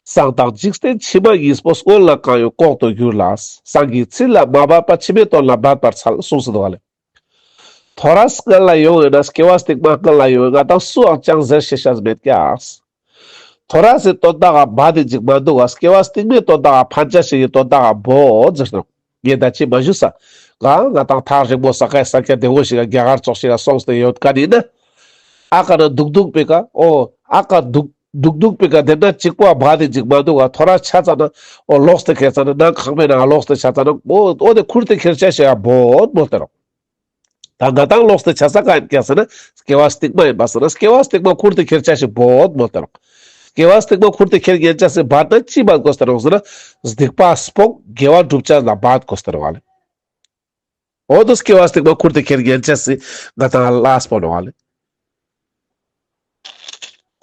སང་དང་འཇིག་རྟེན་ཕྱི་མ་གཉིས་པོ་སྔོན་ལ་གང་ཡོད་ལྐོག་ཏུ་གྱུར་ལ། སང་གི་ཚིག་ལ་མ་འབད་པ་ཕྱི་མའི་དོན་ལ་འབད་པར་འཚལ་གསུངས་སུ་འདུག་ག་ལེ། ཐོ་རས་སྔོན་ལ་ཡོང་ཡོད་ན་སྐྱེ་བ་སྟིང་མ་སྔོན་ལ་ཡོང་ཡོད་ང་དང་སུའང་ཅང་ཟེར་ཤེས་ཤེས་མེད་ཀྱག་ཐོ་རས་སི་དོན་དག་ག་འབད་དེ་ཅིག་མ་འདུག་ག་སྐྱེ་བ་སྟིང་མའི་དོན་དག་ག་ཕན་ཆ་ཞིག་གི་དོན་དག་ག་བོ་ཟེར་ཏེ་ངས་ད་ཅི་མ་ཞུས་ས། ག་ང་དང་ཐག་རིང་མོ་ས་ཀའི་ས་སྐྱ་དེ་བོ་ཞིག་ག་རྒྱ་གར་ཙོགས་ཤིག་ག་སོང་སྟེ་ཡོད་ཀ་ནི་ན། ཨ་ཀ་ན་འདུག་འདུག་པེ་ཀ་འོ་ཨ་ཀ་འདུག་འདུག་འདུག་པེ་ཀ་དེ་ན་གཅིག་པོ་འབད་དེ་ཅིག་མ་འདུག་ག་ཐོ་རས་ཆ་ཙ་ན་འོ་ལོག་སྟེ་ཁེ་ཙ་ན་ནང་ཁང་པའི་ནང་ལོག་སྟེ་ཆ་ཙ་ན་འོ་འོ་དེ་ཁུར་ཏེ་ཁྱེར་ཆ་ཞིག་ག་བོ་མོལ་ཏེ་རོག་ད་ང་དང་ལོག་སྟེ་ཆ་ས་ག་ཡིན་ཀྱག་ཟེར་ན་སྐྱེ་བ་སྟིང་མ་ཡིན་པ་ཟེར་ན་སྐྱེ་བ་སྟིང་མ་ཁུར་ཏེ་ཁྱེར་ཆ་ཞིག་བོ་མོལ་ཏེ་རོག་སྐྱེ་བ་སྟིང་མ་ཁུར་ཏེ་ཁྱེར་ཉན་ཆ་ཞིག་འབད་ན་ཅི་འབད་དགོས་ཏེ་རོག་ཟེར་ན་སྡིག་པ་སྤོང་དགེ་བ་སྒྲུབ་ཆ་ལ་འབད་དགོས་ཏེ་རོག་ལེ། འོ་དོ་སྐྱེ་བ་སྟིང་མ་ཁུར་ཏེ་ཁྱེར་ཉན་ཆ་ཞིག་ང་དང་ལ་སྤོ་ནོག་ལེ།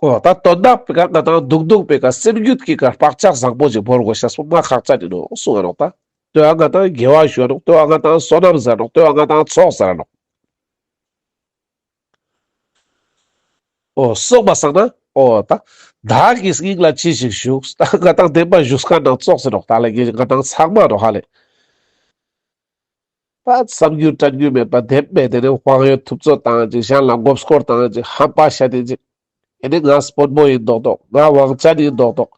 འོ་ད་དོན་དག་པེ་ཀ་ང་དང་འདུག་འདུག་པེ་ཀ་སེམས་རྒྱུད་ཀྱི་ཀ་བག་ཆགས་བཟང་པོ་ཞིག་བོར་དགོས་ཤེས་པོ་མ་ཁག་ཅན་ཡིན་ནོག་གསུང་ང་ནོག་ད། དོ་ཨ་ང་དང་དགེ་བ་ཞུ་ནོག་དོ་ཨ་ང་དང་བསོད་ནམས་ཟེར་ནོག་དོ་ཨ་ང་དང་ཚོགས་ཟེར་ནོག་འོ་སོང་པ་སང་ན་འོ་ད་བདག་གི་སྙིང་ལ་ཅི་ཞིག་ཞུགས། ད་ང་དང་བདེན་པ་བཞུགས་ཁན་ནང་ཙོགས་ཟེར་ནོག་ད་ལ་ངས་ང་དང་ཚང་མ་ནོག་ཧ་ལེ། པ་བསམ་རྒྱུ་དྲན་རྒྱུ་མེད་པ་བདེན་པའི་དེ་ནས་དབང་ཡོད་ཐུབ་ཚོད་བཏང་ཅིག་གཞན་ལ་མགོ་སྐོར་བཏང་ཅིག་ཧམ་པ་ཤ་དེ་ཅིག་ཨེ་ནི་ང་དཔོན་པོ་ཡིན་མདོག་མདོག་ང་དབང་ཅན་ཡིན་མདོག་མདོག་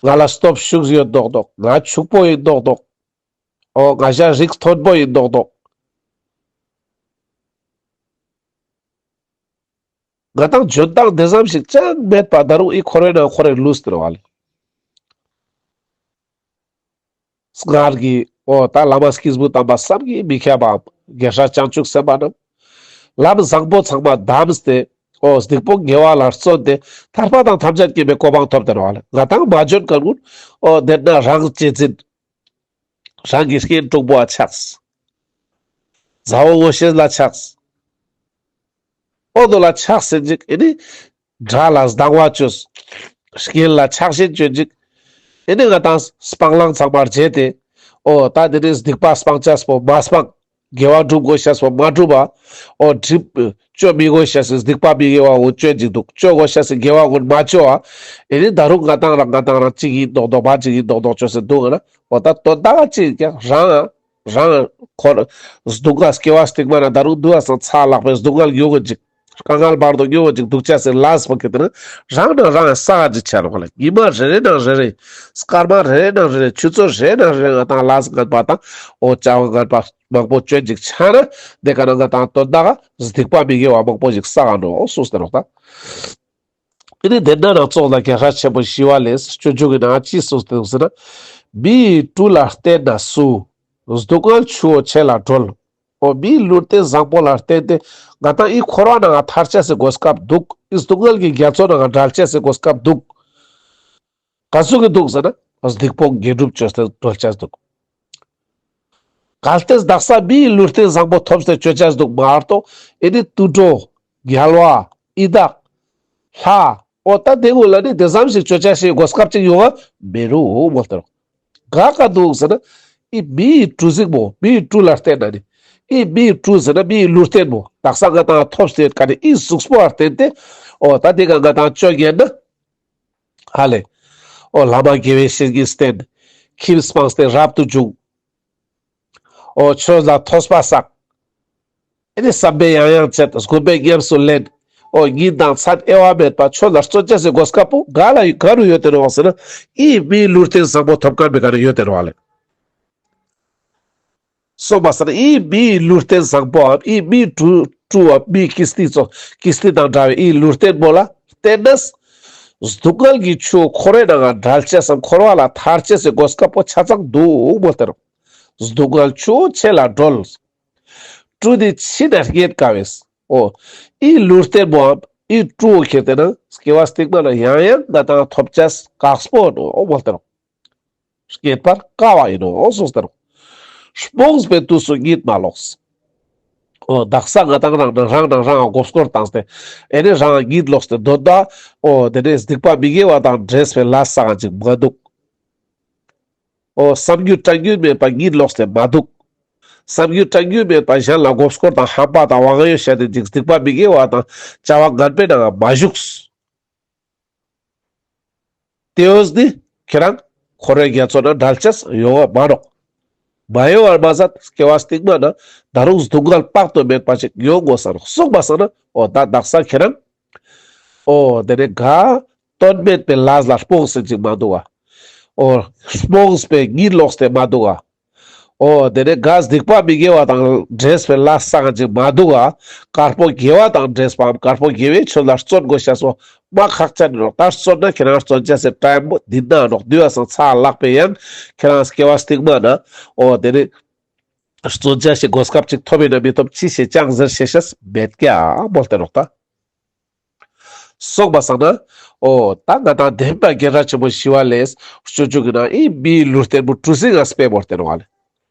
ང་ལ་སྟོབས་ཤུགས་ཡོད་མདོག་མདོག་ང་ཕྱུག་པོ་ཡིན་མདོག་མདོག་འོ་ང་ཞ་རིགས་མཐོན་པོ་ཡིན་མདོག་མདོག་ང་དང་འཇོན་ཐང་དེ་ཙམ་ཞིག་ཅང་མེད་པ་ད་རུང་ཨི་འཁོར་བའི་ནང་འཁོར་རེ་ལུས་ཏེ་རོག་ལེ། སྔར་གྱི་འོ་ད་བླ་མ་སྐྱེས་བུ་དམ་པ་བསམ་གྱིས་མི་ཁྱབ་པའམ་རྒྱལ་སྲས་བྱང་ཆུབ་སེམས་དཔའ་རྣམས་ལམ་བཟང་པོ་ཚང་མ་བསྡམས་ཏེ་འོ་སྡིག་སྤོང་དགེ་བ་ལ་བརྩོན་ཏེ་ཐར་པ་དང་ཐམས་ཅད་མཁྱེན་པའི་གོ་འཕང་ཐོབ་སྟེ་རོག་ལེ། ང་དང་མ་འཇོན་ཁན་གུན་འོ་དེ་ན་རང་གཅེས་འཛིན་རང་གི་རྐྱེན་གྲོགས་པོ་ཨ་ཆགས། མཛའ་བོ་ངོ་ཤེས་ལ་ཆགས། འོ་དོ་ལ་ཆགས་ཟེར་ཅིག་ཨེ་ནི་དགྲ་ལ་སྡང་བ་བཅོས། རྐྱེན་ལ་ཆགས་ཞེན་བཅོས་ཅིག་ཨེ་ནི་ང་དང་སྤང་བླང་ཚང་མར་བྱས་ཏེ། འོ་ད་དེ་ནི་སྡིག་པ་སྤང་ཅེས་པོ་མ་སྤང་། དགེ་བ་སྒྲུབ་དགོས་ཤེས་པོ་མ་སྒྲུབ་པ། འོ་སྒྲིབ་བཅོ་མི་དགོས་ཤེས་སི་སྡིག་པ་མི་དགེ་བ་འོ་བཅོས་ཅིག་འདུག་བཅོ་དགོས་ཤེས་སི་དགེ་བ་འོ་མ་བཅོ་བ། ཨེ་ནི་ད་རུང་ང་དང་རང་ང་དང་རང་གཅིག་ཡིན་མདོག་མདོག་བ་གཅིག་ཡིན་མདོག་མདོག་བཅོས་སེ་འདུག་ང་ན། འོ་ད་དོན་དག་གཅིག་ཀྱང་རང་རང་འཁོར་སྡུག་བསྔལ་སྐྱེ་བ་སྟིང་མ་ན་ད་རུང་འདུག་ཨ་སང་ཚ་ལག་པའི་སྡུག་བསྔལ་མྱོང་གི་ཅིག་དཀའ་ངལ་བར་དུ་མྱོང་གི་ཅིག་འདུག་ཅེས་སི་ལས་པོ་ཁེ་ཏེ་ན་རང་ན་རང་ས་ག་ཅིག་ཆ་རོག་ལེ། ཉི་མ་རེ་རེ་ནང་རེ་རེ། སྐར་མ་རེ་རེ་ནང་རེ་རེ། ཆུ་ཚོད་རེ་ནང་རེ་རེ་ང་དང་ལས་ངན་པ་དང་འོ་བྱ་བ་ངན་པ་མང་པོ་བཅོ་ཅིག་ཆ་ན་དེ་ཀ་ན་ང་དང་དོན་དག་ག་སྡིག་པ་མི་དགེ་བ་མང་པོ་ཞིག་བསགས་ནོག་གསུངས་ཏེ་རོག་ད། ཨེ་ནི་དེ་ན་ནང་ཙོགས་ལ་རྒྱལ་སྲས་ཆེན་པོ་ཞི་བ་ལྷས་སྤྱོད་འཇུག་གི་ནང་ཅི་གསུངས་ཏེ་འདུག་ཟེར་ན། མི་ཡི་གྲུ་ལ་བརྟེན་ནས་སུ། སྡུག་བསྔལ་ཆུ་བོ་ཆེ་ལ་སྒྲོལ། འོ་མིའི་ལུས་རྟེན་བཟང་པོ་ལ་བརྟེན་ཏེ་ང་དང་ཨི་འཁོར་བ་ནང་ང་ཐར་ཅེས་སི་གོ་སྐབས་འདུག་ཨི་སྡུག་བསྔལ་གྱི་རྒྱ་མཚོ་ནང་ང་བྲལ་ཅེས་སི་གོ་སྐབས་འདུག་ག་ཟུག་གི་འདུག་ཟེར་ན་སྡིག་སྤོང་དགེ་སྒྲུབ་བཅོས་ཏེ་སྒྲོལ་ཅེས་འདུག་གལ་ཏེ་དག་ས་མིའི་ལུས་རྟེན་བཟང་པོ་ཐོབ་སྟེ་བཅོ་ཅེས་འདུག་མ་གཏོགས་ཨེ་ནི་དུད་འགྲོ་རྒྱལ་བ་ཡི་དྭགས་ལྷ་འོ་ད་དེ་གུན་ལ་ནི་དེ་ཙམ་ཞིག་བཅོ་ཅེས་སི་གོ་སྐབས་ཅིག་ཡོང་བ་མི་རུང་མོལ་ཏེ་རོག་ག་ག་འདུག་ཟེར་ན། ཨི་མིའི་གྲུ་གཟིངས་པོ་མིའི་གྲུ་ལ་བརྟེན་ན་ནི། ཨི་མིའི་གྲུ་ཟེར་ན་མིའི་ལུས་རྟེན་པོ་དག་ས་ང་དང་ཐོབ་སྟེ་ཡོད་ཀ་ནི་ཨི་གཟུགས་པོ་ལ་བརྟེན་ཏེ། འོ་ད་དེ་ག་ང་དང་བཅོ་ཉན་ན། ཧ་ལེ། འོ་བླ་མ་དགེ་བའི་བཤེས་གཉེན་བསྟེན། ཁྱིམ་སྤངས་ཏེ་རབ་ཏུ་བྱུང་། འོ་ཆོས་ལ་ཐོས་པ་བསགས། ཨེ་ནི་བསམ་པས་ཡང་ཡང་དཔྱད། སྒོམ་པས་ཉམས་སུ་ལེན། འོ་ཉིན་དང་མཚན་དབྱེ་བ་མེད་པ་ཆོས་ལ་བརྩོན་ཅེས་སི་གོ་སྐབས་པོ་ག་ལ་ག་རུ་ཡོད་དེ་ནོག་ཟེར་ན། ཨི་མིའི་ལུས་རྟེན་བཟང་པོ་ཐོབ་ཁན་པའི་ཀ་ནི་ཡོད་དེ་ནོག་ལེ། སོང་པ་སང་ན་ཨི་མིའི་ལུས་རྟེན་བཟང་པོའམ་ཨི་མིའི་གྲུ་ སྤྲུལ་བ་མིའི་ཀིས་ཏི་ཙོགས་ཀིས་ཏི་དང་འདྲ་བའི་ཨི་ལུས་རྟེན་པོ་ལ་བརྟེན་ནས། སྡུག་བསྔལ་གྱི་ཆུ་འཁོར་བའི་ནང་ང་བྲལ་ཅེས་སམ་འཁོར་བ་ལ་ཐར་ཅེས་སི་གོ་སྐབས་པོ་ཆ་ཚང་འདུག་མོལ་ཏེ་ནོག། སྡུག་བསྔལ་ཆུ་ཆེ་ལ་སྒྲོལ། སྤྲུལ་ཏེ་ཕྱི་ནས་རྙེད་དཀའ་བས། འོ། ཨི་ལུས་རྟེན་པོའམ་ཨི་སྤྲུལ་བོ་ཁྱེར་ཏེ་ན་སྐྱེ་བ་སྟིང་མ་ན་ཡང་ཡང་ང་དང་ཐོབ་ཅེས་དཀགས་པོ་ནོག་མོལ་ཏེ་ནོག། རྙེད་པར་དཀའ་བ་ཡིན་ནོ་གསུངས་ཏེ་ནོག། རྨོངས་པའི་དུས་སུ་གཉིད་མ་ལོག། འོ་དག་ས་ང་དང་རང་དང་རང་དང་རང་མགོ་སྐོར་བཏང་སྟེ་ཨེ་ནི་རང་གཉིད་ལོག་སྟེ་སྡོད་ད། འོ་དེ་ནས་སྡིག་པ་མི་དགེ་བ་དང་འདྲེས་པའི་ལས་བསགས་ཅིག་མ་འདུག། འོ་བསམ་རྒྱུ་དྲན་རྒྱུ་མེད་པ་གཉིད་ལོག་སྟེ་མ་འདུག། བསམ་རྒྱུ་དྲན་རྒྱུ་མེད་པ་གཞན་ལ་མགོ་སྐོར་དང་ཧམ་པ་དང་དབང་ཡོད་བཤད་དེ་ཅིག་སྡིག་པ་མི་དགེ་བ་དང་བྱ་བ་ངན་པའི་ནང་མ་ཞུགས། དེ་འོས་ནི་ཁྱེད་རང་འཁོར་བའི་རྒྱ་མཚོ་ནས་བྲལ་ཅེས་ཡོང་བ་མ་ནོག། མ་ཡོང་བར་མ་ཟད་སྐྱེ་བ་སྟིང་མ་ན་ད་རུང་སྡུག་བསྔལ་དཔག་ཏུ་མེད་པ་ཅིག་ཡོང་དགོས་ས་ནོག། གསུངས་པ་སང་ན་འོ་ད་དག་ས་ཁྱེད་རང་འོ་དེ་ནས་ག་དོན་མེད་པའི་ལས་ལ་རྨོངས་སེ་ཅིག་མ་འདུག་ག། འོ་རྨོངས་པའི་གཉིད་ལོག་སྟེ་མ་འདུག་ག། འོ་དེ་ནས་ག་སྡིག་པ་མི་དགེ་བ་དང་འདྲེས་པའི་ལས་བསགས་ཅིག་མ་འདུག་ག། དཀར་པོ་དགེ་བ་དང་འདྲེས་པའམ་དཀར་པོ་དགེ་བའི་ཆོས་ལ་བརྩོན་དགོས་ཤེས་པོ་མ་ཁག་ཅན་ནོག། ད་བརྩོན་ན་ཁྱེད་རང་བརྩོན་བྱ་སའི་ཊའིམ་པོ་འདི་ན་ནོག། དུས་བ་སང་ཚ་ལག་པའི་ཡང་ཁྱེད་རང་སྐྱེ་བ་སྟིང་མ་ན་འོ་དེ་ནས་བརྩོན་བྱ་ཞིག་གོ་སྐབས་ཅིག་ཐོབ་ཡིན་ན་མི་ཐོབ་ཅི་ཞིག་ཅང་ཟེར་ཤེས་ཤེས་མེད་ཀྱག་མོལ་ཏེ་ནོག་ད། གསུངས་པ་སང་ན། འོ་ད་ང་དང་བདེན་པ་རྒྱལ་སྲས་ཆེན་པོ་ཞི་བ་ལྷས་སྤྱོད་འཇུག་གི་ནང་ཨི་མིའི་ལུས་རྟེན་པོ་གྲུ་གཟིངས་ང་སྤེལ་བོར་ཏེ་ནོག་ལེ།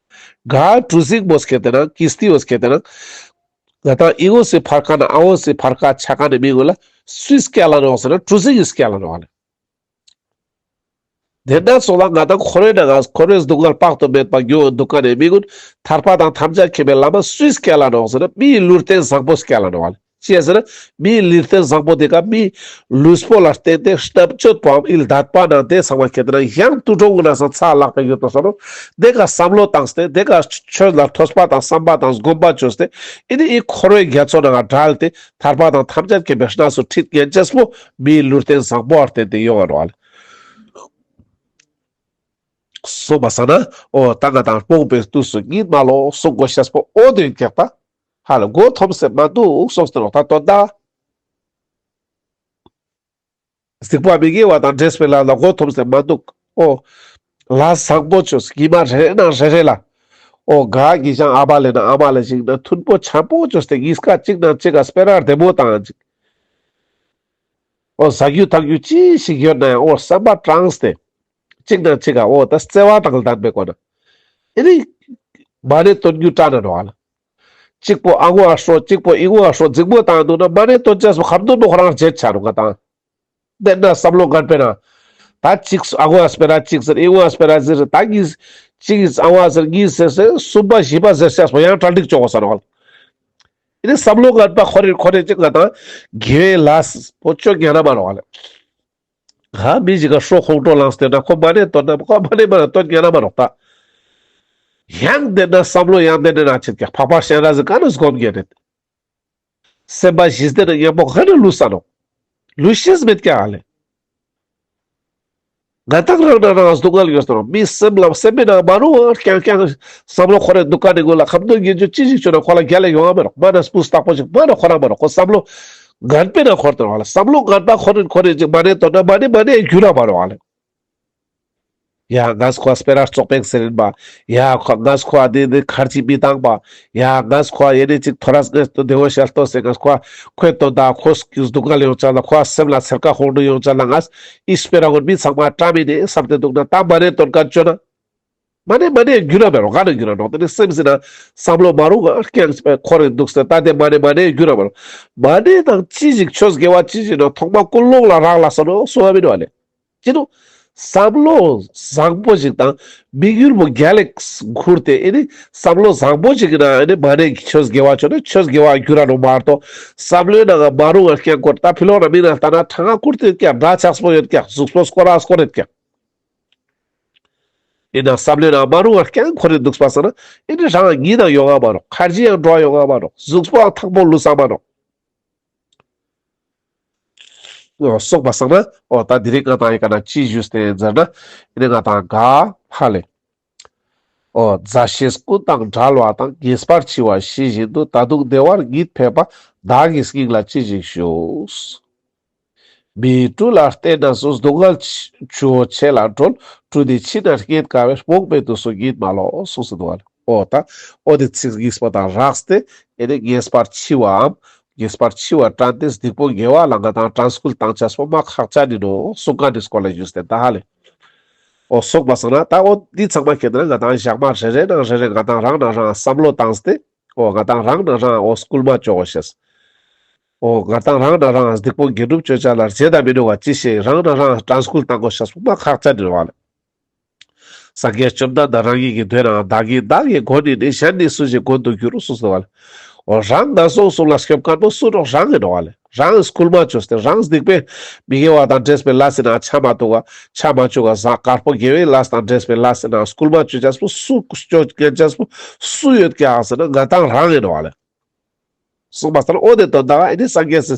ག་གྲུ་གཟིངས་པོ་སྐྱེ་ཏེ་ན་ཀིས་ཏི་བོ་སྐྱེ་ཏེ་ན། ང་དང་ཨི་ངོས་སི་ཕར་ཁ་ན་ཨ་ངོས་སི་ཕར་ཁ་ཆ་ཁ་ནས་མི་ངོས་ལ་སུས་སྐྱེལ་ལ་ནོག་ཟེར་ན་གྲུ་གཟིངས་ཀྱིས་སྐྱེལ་ལ་ནོག་ལེ། དེ་ན་སོང་ལ་ང་དང་འཁོར་བའི་ནང་ང་འཁོར་བའི་སྡུག་བསྔལ་དཔག་ཏུ་མེད་པ་མྱོང་འདུག་ག་ནས་མི་ངོས་ཐར་པ་དང་ཐམས་ཅད་མཁྱེན་པའི་ལམ་སུས་སྐྱེལ་ལ་ནོག་ཟེར་ན་མིའི་ལུས་རྟེན་བཟང་པོ་སྐྱེལ་ལ་ནོག་ལེ། ཅི་ཟེར་ན་མིའི་ལུས་རྟེན་བཟང་པོ་དེ་ཀ་མིའི་ལུས་པོ་ལ་བརྟེན་ཏེ་རྣམ་དཔྱོད་པོའམ་ཨི་ལ་དད་པ་ནང་དེ་ཚང་མ་ཁྱེར་ཏེ་ན་ཡང་དུད་འགྲོ་ངུ་ན་སང་ཚ་ལག་པའི་ཡོད་དོ་ས་ནོག། དེ་ཀ་བསམ་བློ་བཏང་སྟེ་དེ་ཀ་ཆོས་ལ་ཐོས་པ་དང་བསམ་པ་དང་སྒོམ་པ་བཅོས་ཏེ་ཨི་ནི་ཨི་འཁོར་བའི་རྒྱ་མཚོ་ནང་ང་བྲལ་ཏེ་ཐར་པ་དང་ཐམས་ཅད་མཁྱེན་པའི་གནས་སུ་ཁྲིད་ཉན་ཅེས་པོ་མིའི་ལུས་རྟེན་བཟང་པོ་ལ་བརྟེན་ཏེ་ཡོང་བ་ནོག་ལེ། གསུངས་པ་སང་ན་འོ་ད་ང་དང་རྨོངས་པའི་དུས་སུ་གཉིད་མ་ལོག་གསུང་དགོས་ཤེས་པོ་འོ་དེ་ཡིན་ཀྱག་ད། ཧ་ལ་མགོ་འཐོམས་སེ་མ་འདུག་གསུངས་ཏེ་ནོག་ད་དོན་དག། སྡིག་པ་མི་དགེ་བ་དང་འདྲེས་པའི་ལས་ལ་མགོ་འཐོམས་སེ་མ་འདུག། འོ། ལས་བཟང་པོ་བཅོས་ཉི་མ་རེ་རེ་ནང་རེ་རེ་ལ། འོ་ག་གི་ཅང་ཨ་བ་ལེ་ན་ཨ་མ་ལེ་ཞིག་ན་མཐུན་པོ་འཆམ་པོ་བཅོས་ཏེ་གཉིས་ཀ་གཅིག་ནང་གཅིག་ག་སྤེ་ར་བདེ་མོ་བཏང་ཅིག། འོ་ཟ་རྒྱུ་འཐུང་རྒྱུ་ཅི་ཞིག་ཡོད་ན་ཡང་འོ་བསམ་པ་དྲངས་ཏེ། གཅིག་ནང་གཅིག་ག་འོ་ད་བརྩེ་བ་དང་ལྡན་པའི་སྒོ་ནས། ཨེ་ནི། མ་ཎི་འདོན་རྒྱུ་སྤྲད་ན་ནོག་ལེ། གཅིག་པོ་ཨ་ངོ་ཨ་ཧྲོ་གཅིག་པོ་ཨི་ངོ་ཨ་ཧྲོ་རྫིག་པོ་བཏང་འདུག་ན་མ་ཎི་འདོན་ཅེས་པོ་ཁ་འདོན་པོ་ཁོ་རང་བརྗེད་ཆ་རུང་ང་དང་། དེ་ན་བསམ་བློ་ངན་པས་ན། ད་གཅིག་ཨ་ངོ་ཨ་སྤེ་ར་གཅིག་ཟེར་ཨི་ངོ་ཨ་སྤེ་ར་ཟེར་ད་གཉིས། གཅིག་གིས་ཨ་ངོ་ཨ་ཟེར་གཉིས་ཟེར་ཟེར་གསུམ་པ་བཞི་པ་ཟེར་ཅེས་པོ་ཡང་གྲ་སྒྲིག་བཅོ་དགོས་ས་ནོག་ལེ། ཨེ་ནི་བསམ་བློ་ངན་པ་ཁོ་རེ་ཁོ་རེ་གཅིག་ང་དང་དགེ་བའི་ལས་པོ་བཅོ་ཉན་ན་མ་ནོག་ལེ། ཧ་མི་ཞིག་ག་ཧྲོ་ཁོང་ཁྲོ་ལངས་ཏེ་ན་ཁོ་མ་ཎི་འདོན་ན་ཁོ་མ་ཎི་མ་ཎི་འདོན་ཉན་ན་མ་ནོག་ད། ཡང་དེ་ན་བསམ་བློ་ཡང་དེ་ནས་ན་ཆེད་ཀྱག་འཕགས་པ་སྤྱན་རས་གཟིགས་ག་ནས་སྒོམ་ཉན་ནེད། སེམས་པ་ཞི་བདེ་ན་མཉམ་པོ་ག་ནས་ལུས་ས་ནོག། ལུས་ཤེས་མེད་ཀྱག་ཨ་ལེ། ང་དང་རང་ན་རང་སྡུག་བསྔལ་ཡོད་ས་ནོག། མི་སེམས་ལ་སེམས་པའི་ནང་མ་རུང་བ་རྐྱང་རྐྱང་བསམ་བློ་ཁོ་རེ་འདུག་ག་ནས་ངོ་ལ་ཁ་འདོན་གྱི་རྒྱུ་ཅི་ཞིག་བཅོས་ན་ཁོ་ལ་རྒྱལ་ལ་ཡོང་བ་མེད་ནོག། མ་ན་སྤུས་དག་པོ་ཞིག་མ་ན་ཁོ་རང་མ་ནོག། ཁོ་བསམ་བློ་ངན་པའི་ནང་འཁོར་ཏེ་ནོག་ལེ། བསམ་བློ་ངན་པ་འཁོར་རིན་འཁོར་རིན་ཅིག་མ་ཎི་འདོན་ན་མ་ཎི་མ་ཎི་རྒྱུ་ར་མ་ནོག་ཨ་ལེ། ཡ་ངས་ཁོ་སྤེ་ར་བཙོག་པེག་ཟེར་ཡིན་པ། ཡ་ཁོ་ངས་ཁོ་འདི་འདི་ཁར་ཅི་མི་བཏང་པ། ཡ་ངས་ཁོ་ཡེ་ནི་ཅིག་ཐོ་རས་ངས་ཏོ་བདེ་བོ་ཞལ་ཏོ་ཟེར་ངས་ཁོ་ཁོའི་དོན་དག་ཁོ་སྐྱིད་སྡུག་བསྔལ་ཡོང་ཅ་ལ་ཁོ་སེམས་ལ་ཚེར་ཀ་ཧོང་འདུ་ཡོང་ཅ་ལ་ངས་ཨི་སྤེ་ར་གོན་མི་ཚང་མ་བཀྲ་མི་ནི་བསམ་སྟེ་འདུག་ན་ད་མ་ཎི་འདོན་མཁན་བཅོ་ན། མ་ཎི་མ་ཎི་རྒྱུ་ར་མེད་རོགས་ག་ནས་རྒྱུ་ར་ནོག། དེ་ནི་སེམས་ཟིན་ན་བསམ་བློ་མ་རུང་ང་རྐྱང་འཁོར་རིན་འདུག་ཟེར་ད་དེ་མ་ཎི་མ་ཎི་རྒྱུ་ར་མེད་རོགས། མ་ཎི་དང་ཅི་ཞིག་ཆོས་དགེ་བ་ཅི་ཞིག་ནོག་ཐོག་མ་ཀུན་སློང་ལ་རག་ལ་ས་ནོག་གསུང་བ་མིན་བ་ལེ། ཅི་ནུག། བསམ་བློ་བཟང་པོ་ཞིག་དང་དམིགས་ཡུལ་པོ་རྒྱལ་ལེགས་ཁུར་ཏེ་ཨེ་ནི་བསམ་བློ་བཟང་པོ་ཞིག་ཡིན་ན་ཨེ་ནི་མ་ཎི་ཆོས་དགེ་བ་ཆོ་ན་ཆོས་དགེ་བ་རྒྱུ་ར་ནོག་མ་གཏོགས་བསམ་བློའི་ནང་ང་མ་རུང་བ་རྐྱང་ཁུར་ད་ཕི་ལོག་ན་མི་ན་ལྟ་ན་ཕྲེང་ང་ཁུར་ཏེ་ཀྱག་འདྲ་ཆགས་པོ་ཡོད་ཀྱག་གཟུགས་པོ་སྐོར་ར་སྐོར་ཡོད་ཀྱག། ཡིན་ན་བསམ་བློའི་ནང་ང་མ་རུང་བ་རྐྱང་ཁུར་ཏེ་འདུག་པ་སང་ན་ཨེ་ནི་རང་ཉིད་ནང་ཡོང་ང་མ་ནོག། ཁར་ཇི་ཡང་འགྲོ་ཡོང་ང་མ་ནོག། གཟུགས་པོའང་ཐང་པོ་ལུས་ས་མ་ནོག། འོ་སོང་པ་སང་ན་འོ་ད་དེ་རིང་ང་དང་ཡི་ག་ན་ཅི་ཞུས་ཏེ་ཟེར་ན་ཨེ་ནི་ང་དང་ག་ཧ་ལེ། འོ་མཛའ་བཤེས་ཀུན་དང་བྲལ་བ་དང་། ངེས་པར་འཆི་བ་ཤེས་བཞིན་དུ། ད་དུང་བདེ་བར་ཉིད་ཕེབས་པ། བདག་གི་སྙིང་ལ་ཅི་ཞིག་ཞུ། མིའི་སྤྲུལ་ལ་བརྟེན་ན་སུ། སྡུག་བསྔལ་ཆུ་བོ་ཆེ་ལ་གྲོལ། བྲོས་ཏེ་ཕྱིན་ན་རྙེད་དཀའ་བས། རྨོངས་པའི་དུས་སུ་ཉིད་མ་ལོག་གསུངས་སུ་འདུག་བ་ལེ། འོ་ད་འོ་དེ་ཚིག་གཉིས་པོ་དང་སྦྲགས་ཏེ་ཨེ་ནི་ངེས་པར་འཆི་བའམ་ངེས་པར་འཆི་བ་དྲན་ཏེ་སྡིག་པོ་དགེ་བ་ལ་ང་དང་དྲན་སྐུལ་བཏང་ཅེས་པོ་མ་ཁག་ཅན་ཨིན་ནོག་གསུང་མཁན་ནི་སྐོར་ལ་ཞུས་ཏེ་ད་ཧ་ལེ། འོ་སོང་པ་སང་ན་ད་འོ་འདི་ཚང་མ་ཁྱེད་ན་ང་དང་ཞག་མ་རེ་རེ་ནང་རེ་རེ་ང་དང་རང་ནང་རང་བསམ་བློ་བཏང་སྟེ། འོ་ང་དང་རང་ནང་རང་འོ་སྐུལ་མ་བཅོ་དགོས་ཤེས། འོ་ང་དང་རང་ནང་རང་སྡིག་པོ་དགེ་སྒྲུབ་བཅོ་ཅེས་ལ་བརྗེད་ད་མི་འགྲོ་བ་ཅི་ཤེས་རང་ནང་རང་དྲན་སྐུལ་བཏང་དགོས་ཤེས་པོ་མ་ཁག་ཅན་ཨིན་བ་ལེ། སངས་རྒྱས་བཅོམ་ལྡན་འདས་རང་ཉིད་ཀྱི་མདུན་ན་བདག་གིས་བདག་གི་མགོན་ཡིན་ནས། གཞན་ནི་སུ་ཞིག་མགོན་དུ་འགྱུར་གསུངས་སོ་བ་ལེ། འོ་རང་ངན་སོང་གསུམ་ལ་སྐྱོབ་མཁན་པོ་སུ་ནོག་རང་ཨིན་ནོག་བ་ལེ། རང་སྐུལ་མ་བཅོས་ཏེ་རང་སྡིག་པའི་མི་དགེ་བ་དང་འདྲེས་པའི་ལས་སི་ནང་ཆ་མ་ཐུག་ག་ཆ་མ་བཅུག་ག་བཟང་དཀར་པོ་དགེ་བའི་ལས་དང་འདྲེས་པའི་ལས་སི་ནང་སྐུལ་མ་བཅོ་ཅེས་པོ་སུ་བཅོ་ཉན་ཅེས་པོ་སུ་ཡོད་ཀྱག་ཟེར་ན་ང་དང་རང་ཨིན་ནོག་བ་ལེ། གསུངས་པ་ལྟར་འོ་དེ་དོན་དག་ཨེ་ནི་སངས་རྒྱས་སི་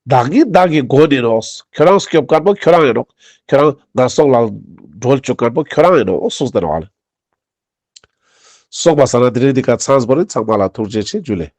བདག་གིས་བདག་གི་མགོན་ཡིན་ནོག་ཁྱོད་རང་སྐྱོབ་མཁན་པོ་ཁྱོད་རང་ཨིན་ནོག་ཁྱོད་རང་ངན་སོང་ལ་སྒྲོལ་བཅུག་མཁན་པོ་ཁྱོད་རང་ཨིན་ནོག་གསུངས་ཏེ་ནོག་བ་ལེ། གསུངས་པ་སང་ན་དེ་རིང་འདི་ཀ་ཚང་བོ་རེ། ཚང་མ་ལ་ཐུགས་རྗེ་ཆེ། ཇུ་ལེ།